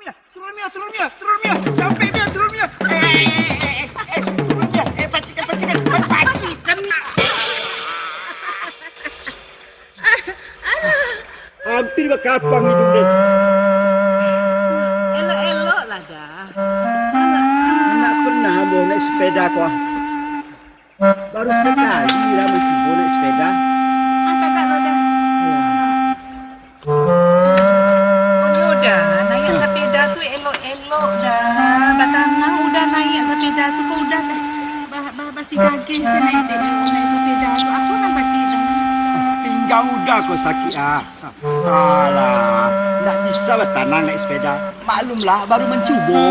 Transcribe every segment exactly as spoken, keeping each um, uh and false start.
Turun, Mia, turun, Mia, turun, Mia. Capek, Mia, turun, Mia. Eh, eh, eh, eh, eh, turun, Mia. Eh, pacikan, pacikan, pacikan. Hampir bakapang hidup ni. Elok-elok lah, dah. Ndak pernah ambo naik sepeda ko. Baru sakali lah mancubo naik sepeda. Angkek lo, dah. Alah. Udah, naiak sapeda tu elok-elok dah. Batanang udah naiak sapeda tu, kok udah dah. Bah, bah, basi daging se naiak dek, naiak sapeda tu. Apo nan sakik tu? Pinggang udah ko sakik, ah. Alah, ndak bisa batanang naiak sepeda. Maklumlah, baru mancubo.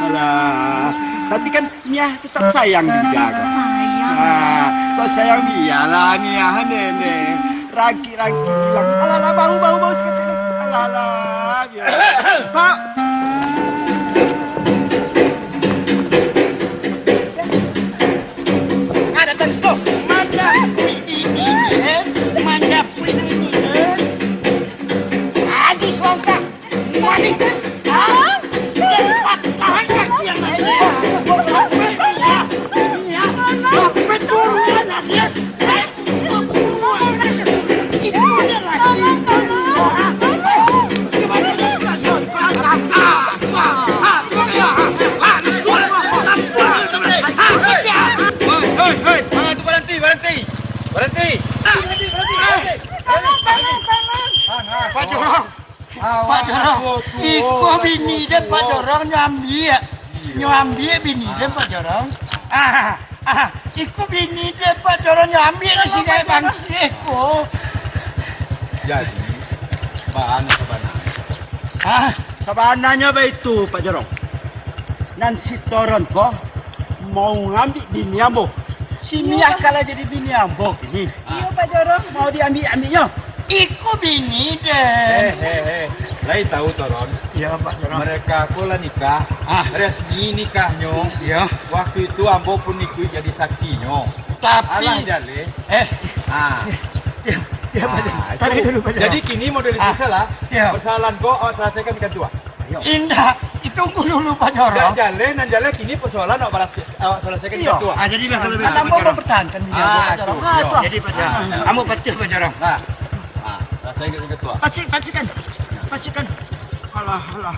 Alah, tapi kan Miah tetap sayang juga ko. Sayang. Ah, kok sayang bialah Miah, Nenek. Ragik-ragik hilang. Alah, alah, bahu, bahu, bahu saketek. Alah, alah, biar. Pak. Ah, datang situ. Manjapuik bini dia, manjapuik bini dia. Maju selangkah. Maju. Ah? Patah kaki anak dia. Sampai dia. Sampai turun anak dia. Eh? Hei, hei, hei, mana tu, berhenti, berhenti. Berhenti. Berhenti, berhenti, berhenti. Pak Jorong. Pak Jorong. Iko bini den, Pak Jorong, nyo ambiak. Nyo ambiak bini den, Pak Jorong. Ah. Ah, iko bini den, Pak Jorong, nyo ambiak di siko, Bang. Iko. Jadi, baa nan sabananyo? Ah, sabananyo baitu, Pak Jorong. Nan si Toron ko mau ngambiak bini ambo. Si Miah kalah jadi bini ambo kini. Iyo, Pak Jorong. Mau diambiak-ambiaknyo. Iko bini den. Eh, eh, eh. Lai tahu, Toron? Iyo, Pak Jorong. Mereka ko lah nikah. Ah. Resmi nikahnyo. Iyo. Waktu itu ambo pun ikuik jadi saksinyo. Tapi alah, Jaleh. Eh. Ah. Iyo, iyo, Pak Jorong. Ah, tarik dulu, Pak Jorong. Jadi kini model itu salah. Iyo. Persoalan ko awak selesaikan di kantua. Indak, itu tunggu dulu, Pak Jorong. Indak, Jaleh, nan Jaleh kini persoalan awak balas, awak selesaikan di kantua. Ah, jadi lah kalau begitu, Pak Jorong. Ambo mempertahankan diri, Pak Jorong. Ah, tu. Ah, tu. Jadi, Pak Jorong. Ah, ambo patuh, Pak Jorong. Nah. Ah, selesaikan di kantua. Pacik, pacikan. Pacikan. Alah, alah.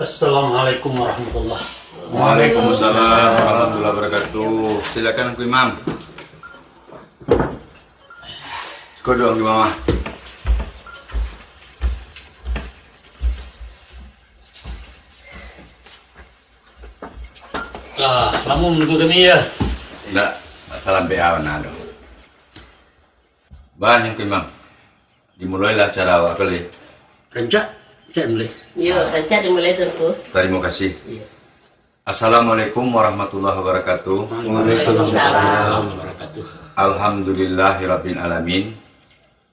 Assalamualaikum warahmatullahi. Waalaikumsalam warahmatullahi wabarakatuh. Silakan, Angku Imam. Siko duduak, Angku Imam. Ah, lamo manunggu kami, yo? Indak, masalah B A bana tu. Baa, Angku Imam. Dimulailah acara awak kali. Rancak, rancak dimulai. Iyo, rancak dimulai, Tuanku. Tarimo kasih. Iyo. Assalamualaikum warahmatullahi wabarakatuh. Waalaikumsalam warahmatullahi wabarakatuh. Alhamdulillahirabbil alamin.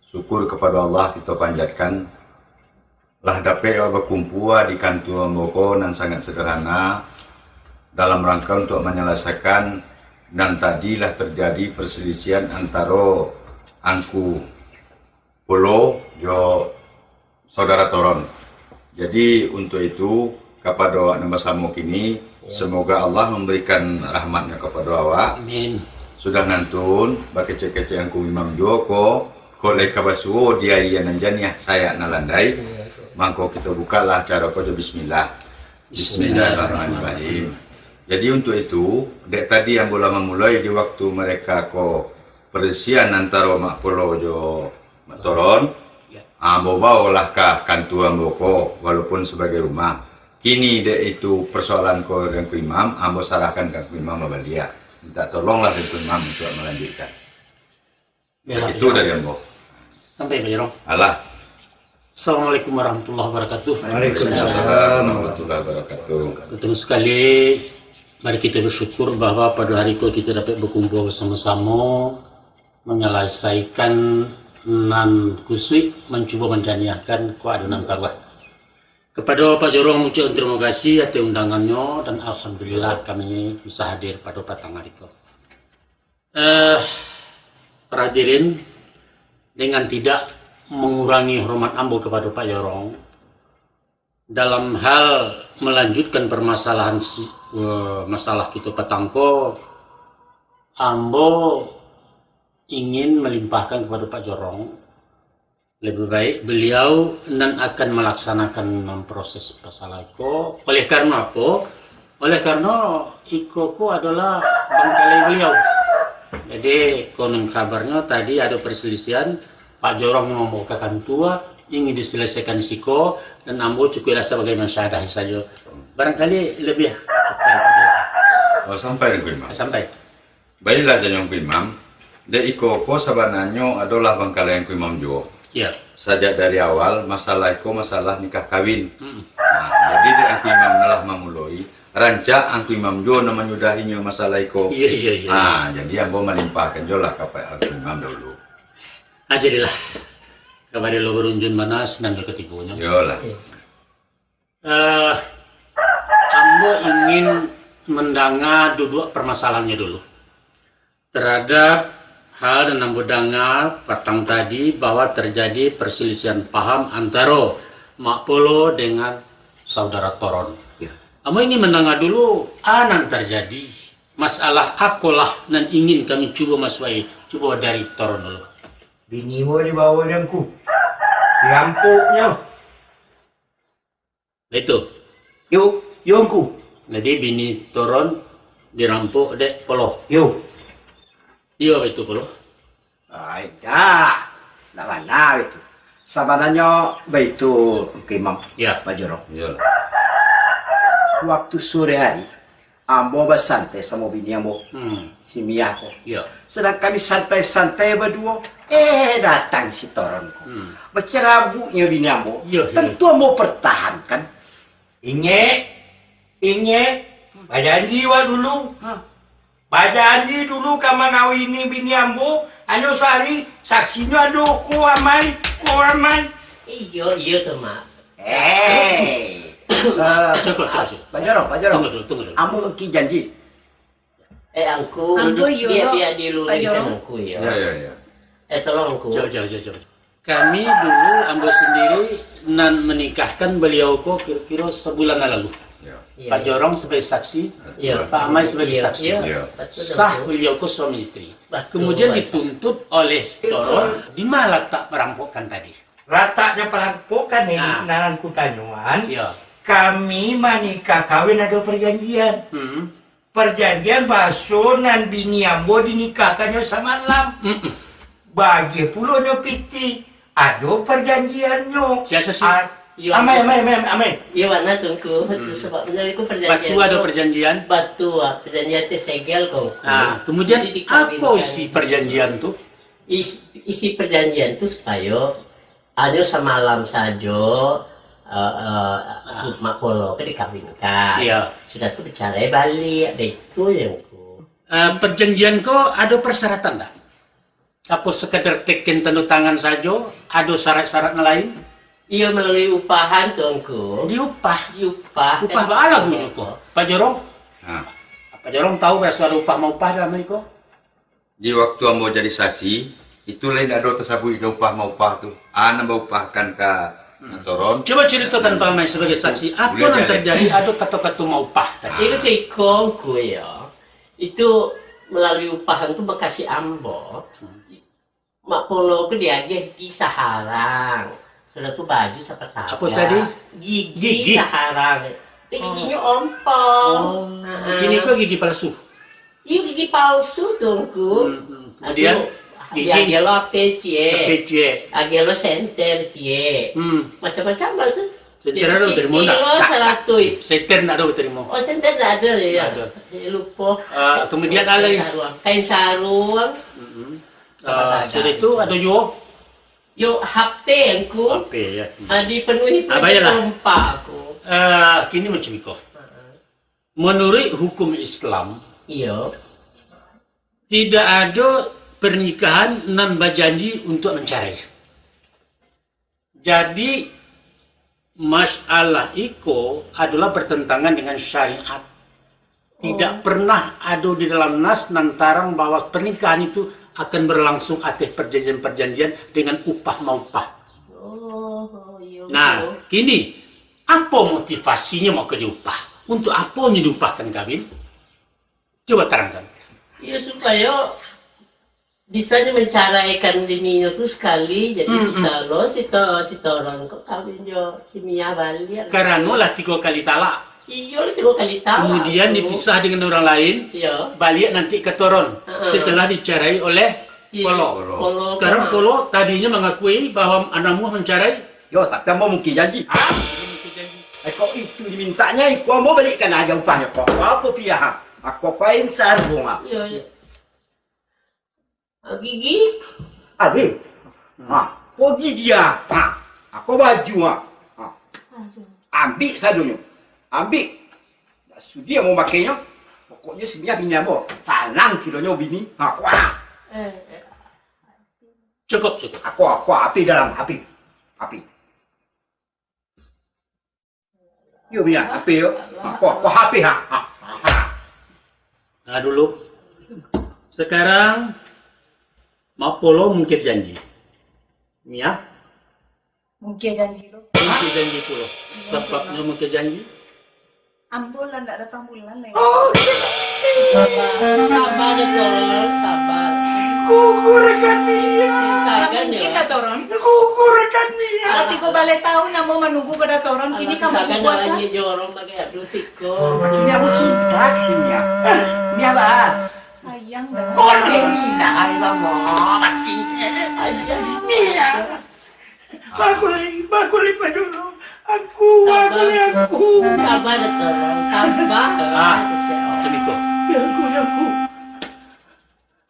Syukur kapado Allah kito panjatkan. Lah dapek awak bakumpua di kantua ambo ko nan sangat sederhana, dalam rangka untuak manyalasaikan nan tadi lah terjadi perselisihan antaro Angku Polo jo Saudara Toron. Jadi, untuak itu, kapado awak nan basamo kini, semoga Allah mambarikan rahmat-Nyo kapado awak. Amin. Sudah nantun, bakecek-kecek Angku Imam juo ko, kok lai ka basuo di aia nan janiah, sayak nan landai, mangko kito bukalah acara ko jo bismillah. Bismillahirrahmanirrahim. Jadi, untuak itu, dek tadi ambo lah mamulai di waktu mereka ko perselisihan antaro Mak Polo jo Mak Toron, ambo baolah ka kantua ambo ko, walaupun sabagai rumah. Kini dek itu persoalan ko Angku Imam, ambo sarahkan ka Angku Imam babaliak. Minta tolonglah Angku Imam untuak malanjuikkan. Sakitu dari ambo. Sampai, Pak Jorong. Alah. Assalamualaikum warahmatullahi wabarakatuh. Waalaikumsalam warahmatullahi wabarakatuh. Pertama sekali, mari kita bersyukur bahwa pada hari ko kita dapat berkumpul bersama-sama, manyalasaikan nan kusuik, mancubo manjaniahkan ko adonan paruah. Kapado Pak Jorong, ucap tarimo kasih ateh undangannyo, dan alhamdulillah kami bisa hadir pado patang hari ko. Eh, para hadirin, dengan tidak mengurangi hormat ambo kepada Pak Jorong dalam hal melanjutkan permasalahan si, eh, masalah kito patang ko, ambo ingin melimpahkan kepada Pak Jorong. Lebih baik beliau nan akan melaksanakan, memproses masalah iko. Oleh karena apo? Oleh karena iko ko adalah bangkalai beliau. Jadi, konon kabarnyo tadi ada perselisihan, Pak Jorong mambawa ka kantua, ingin diselesaikan siko, dan ambo cukuiklah sebagai masyarakat sajo. Barangkali lebih. Oh, sampai, Tuanku Imam. Sampai. Baiklah, Tuanku Imam. Dek iko ko sabananyo adolah bangkalai Tuanku Imam juo. Ya. Sajak dari awal, masalah iko masalah nikah kawin. Hmm. Nah, jadi dek Tuanku Imam lah mamuloi, rancak Tuanku Imam juo nan manyudahinyo masalah iko. Iya, iya, iya. Nah, jadi ambo malimpahkan juo lah ka Tuanku Imam dulu. Ah, jadilah. Kamari lo barunjun bana, sinan jo katibonyo. Iyolah. Iya. Eh, ambo ingin mandanga duduak parmasalahannyo dulu. Taradap hal nan ambo danga patang tadi, bahwa tarjadi parsilisihan paham antaro Mak Polo dengan Saudara Toron. Ya. Ambo ingin mandanga dulu, a nan tarjadi. Masalah akolah nan ingin kami cubo masuahi. Cubo dari Toron dulu. Bini mo dibawo dek Angku. Dirampoknyo. Baitu. Yo, yo Angku. Jadi bini Toron dirampok dek Polo. Yo. Iyo baitu Polo. Ai, dah. Ndak bana baitu. Sabananyo baitu Angku Imam. Ya. Bajorong. Iyolah. Waktu sore hari, ambo basantai samo bini ambo, hmm. Si Mia ko. Yo. Sadang kami santai-santai baduo, eh, datang si Toron ko. Hmm. Bacarabuiknyo bini ambo. Yo, yo. Tantu ambo pertahankan. Ingek, ingek, bajanji wak dulu. Ha. Bajanji dulu ka mangawini bini ambo, hanyo sahari, saksinyo ado ko amai, ko amai. Iyo, iyo tu, Mak. Hei. Eh, Cukup, cukup, cukup. Pak Jorong, Pak Jorong. Tunggu dulu, tunggu dulu. Ambo mungkin janji. Eh, Angku. Ambo yo. Biar, biar diluruskan Angku yo. Ya, ya, ya. Eh, tolong Angku. Jauh, jauh, jauh, jauh. Kami dulu, ambo sendiri nan menikahkan beliau ko kiro-kiro sebulan yang lalu. Ya. Pak Jorong sebagai saksi, ya. Pak Amai sebagai saksi. Ya. Sah beliau ko suami isteri. Kemudian dituntut oleh Jorong, di mana letak perampokan tadi? Lataknyo parampokan ni, nah. Nan kutanyoan, ya. Kami manikah kawin ado perjanjian. Hmm. Perjanjian baso nan bini ambo dinikahkannyo samalam. Hmm. Bagiah pulo nyo pitih, ado perjanjiannyo. Siasa sih? A- Iyo, amai, amai, amai, amai. Iyo, bana tu, Angku. Hmm. Sebab bana itu perjanjian. Batu ado perjanjian. Batu, ah, perjanjian tu segel ko, Angku. Ah, kemudian apo isi perjanjian tu? Isi, isi perjanjian tu supayo Hanyo samalam sajo, eh, eh, Mak Polo ko dikawinkan. Iyo. Sudah tu bacarai baliak, baitu jo, Angku. Eh, perjanjian ko ado persyaratan dak? Apo sekadar teken tanda tangan sajo, ado syarat-syarat nan lain? Iyo, malalui upahan tu, Angku. Diupah? Diupah. Upah baa lagunyo ko? Pak Jorong? Ha. Pak Jorong tahu baraso ado upah maupah dalam iko? Di waktu ambo jadi saksi, itu lai ndak ado tasabuik doh upah maupah tu. A nan baupahkan ka Toron. Cubo caritokan Pak Amai sabagai saksi, apo nan tarjadi, ado kato-kato maupah tadi? Itu ciko, Angku, yo. Itu malalui upahan tu bakasi ambo. Mak Polo tu diagiah gigi saharang. Sudah tu baju sapatangga. Apo tadi? Gigi saharang. Itu giginyo ompong. Oh. Ha. Gigi ko gigi palsu? Iyo, gigi palsu tu, Angku. Hmm, hmm. Kemudian, gigi? Agiah lo ape ciek. Ape ciek? Agiah lo senter ciek. Hmm. Macam-macam lah tu. Senter ado tarimo ndak? Kilo saratuih. Senter ndak ado tarimo. Oh, senter ndak ado, yo. Ndak ado. Lupo. Ah, kemudian alai kain saruang. Kain saruang. Hmm. Ah, sudah itu ado juo? Yo, H P, Angku. H P, yo. Ah, dipenuhi. Ah, baiklah. Angku. Ah, kini macam iko. Manuruik hukum Islam, iyo, tidak ado pernikahan nan bajanji untuak mancarai. Jadi, masalah iko adolah bertentangan dengan syariat. Tidak pernah ado di dalam nas nan tarang bahwa pernikahan itu akan berlangsung ateh perjanjian-perjanjian dengan upah maupah. Nah, kini, apo motivasinyo mako diupah? Untuk apo nyo diupahkan kawin? Cubo tarangkan. Iyo, supayo bisa nyo mancaraikan bininyo tu sakali, jadi Hmm, hmm. bisa lo si to-, si Toron ko kawin jo si Mia baliak. Karano lah tigo kali talak. Iyo, lah tigo kali talak Kemudian tu. dipisah dengan orang lain, Iyo. baliak nanti ka Toron. Ha-ha. Setelah dicarai oleh Si Polo. Polo Sekarang Polo. Polo tadinyo mangakui bahwa Anamuah mancarai. Yo, tapi ambo mungkin janji. Ah, mungkin janji. Eh, kok itu dimintaknyo, iko ambo balikkan aja upahnyo, kok. Apo pilihan? Aku apain sarung, ah. Iyo, iyo. Ah, gigi. Aduh. Ha, ko gigi, ah. Ha, ako baju, ah. Ha. Ambiak sadonyo. Ambiak. Ndak sudi ambo mamakai nyo. Pokoknyo si Mia bini ambo. Sanang kironyo bini. Ha, kuah. Eh, eh. Cukup, cukup. Ako, ako, api dalam, api. Api. Yo, Mia, api yo. Ha, ko, ko api, ha. Ha, ha, ha. Nah, dulu. Sekarang, Mak Polo mungkin janji. Mia? Mungkin janji tu. Mungkin janji pulo. Sababnyo mungkin janji? Ambo lah ndak datang bulan lai. Oh, Sabar, sabar, Toron, sabar. Gugurkan Mia. Sagan, Mungkin yo. Dah, Toron. Gugurkan Mia. Kalau tigo baleh tahun ambo manunggu pado Toron, kini Alah, kamu sagan buat, dah kan? Lagi jorong bagai abdul siko. Kini ambo cinta ka si Mia. Mia, bah. Sayang dah. Oh, la ilaha illallah, mati. Mia. Bagus lai, bagus lai, Pak Joro. Aku, Sabar. bagus lai aku. Sabar, Toron. Sabar. Ah, Insya Allah. Assalamualaikum. Ya, aku, ya, aku.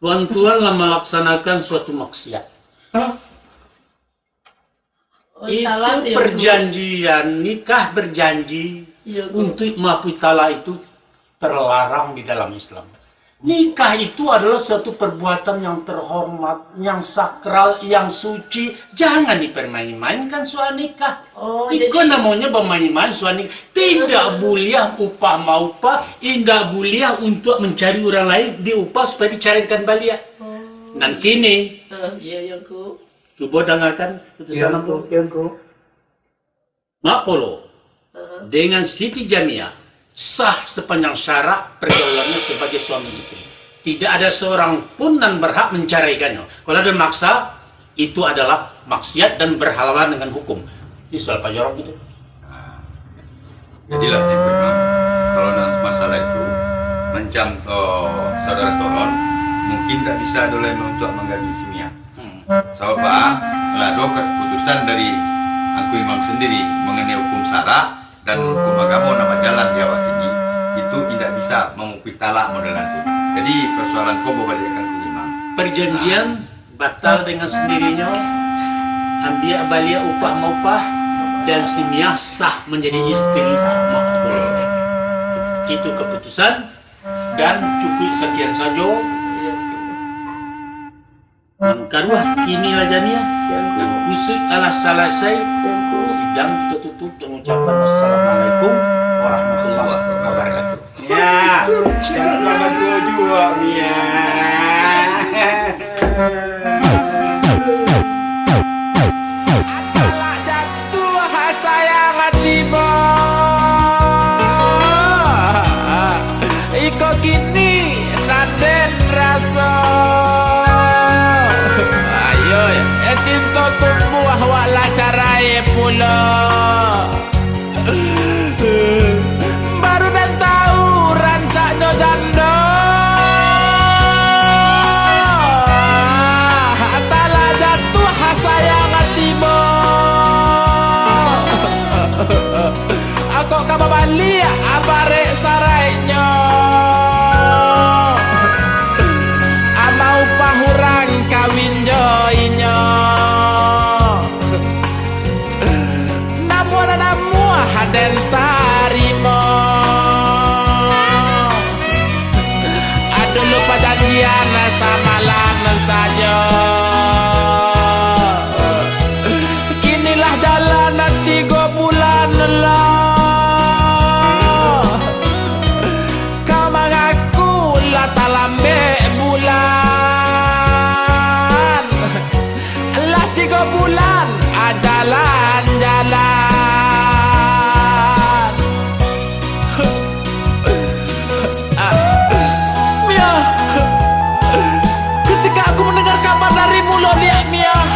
Tuan-tuan lah melaksanakan suatu maksiat. Hah? Oh, Itu salah tu, ya, perjanjian, nikah berjanji Iya, Bu. untuk mengakui talak itu terlarang di dalam Islam. Nikah itu adalah suatu perbuatan yang terhormat, yang sakral, yang suci. Jangan dipermain-mainkan soal nikah. Oh, Iko jadi namonyo bermain-main soal nikah. Tidak boleh upah maupah, tidak boleh untuk mencari orang lain diupah supaya diceraikan baliak. Oh. Nan kini, Ah, iya, iya, Ku. Cubo dangakan putusan ambo. Yo, Ku. Mak Polo, Heeh. dengan Siti Jamiah sah sepanjang syarak pergaulannya sebagai suami istri. Tidak ada seorang pun nan berhak menceraikannya. Kalau ada maksa, itu adalah maksiat dan berhalangan dengan hukum. Ini soal Pak Jorong gitu. Nah, jadilah, Ibu Imam, kalau nak masalah itu, macam, eh, Saudara Toron, mungkin tak bisa ado lai untuk manggaduhi kimia. Hmm. Sabab, ah, lah ado keputusan dari Angku Imam sendiri mengenai hukum syarak dan hukum agamo nan bajalan di awak kini, itu indak bisa mamutuih talak modelan tu. Jadi, persoalan ko babaliakkan ka Imam. Perjanjian batal dengan sendirinya, ambiak baliak upah maupah, dan si Miah sah menjadi istri Mak Polo. Itu keputusan, dan cukuik sakian sajo. Nan karuah kini lah janiah, nan kusuik alah salasai, sidang kito tutup dengan ucapan assalamualaikum warahmatullahi wabarakatuh. Ya, jangan lupa bantu juga, ya. Talak jatuah sayang tibo. Iko kini nan den raso. Ayo, eh, cinto tumbuah wak lah carai pulo. Baru den tahu rancaknyo jando. Talak jatuah sayang tibo. Ako ka babaliak abarek saraiknyo. Amau pahuran kawin jo inyo. Namuah, namuah den tarimo. Dulu pajanjian samalam sajo. Kinilah jalan tigo bulan lah. Kau mangaku lah talambek bulan. Lah tigo bulan, ah, jalan-jalan. Lo liak Mia.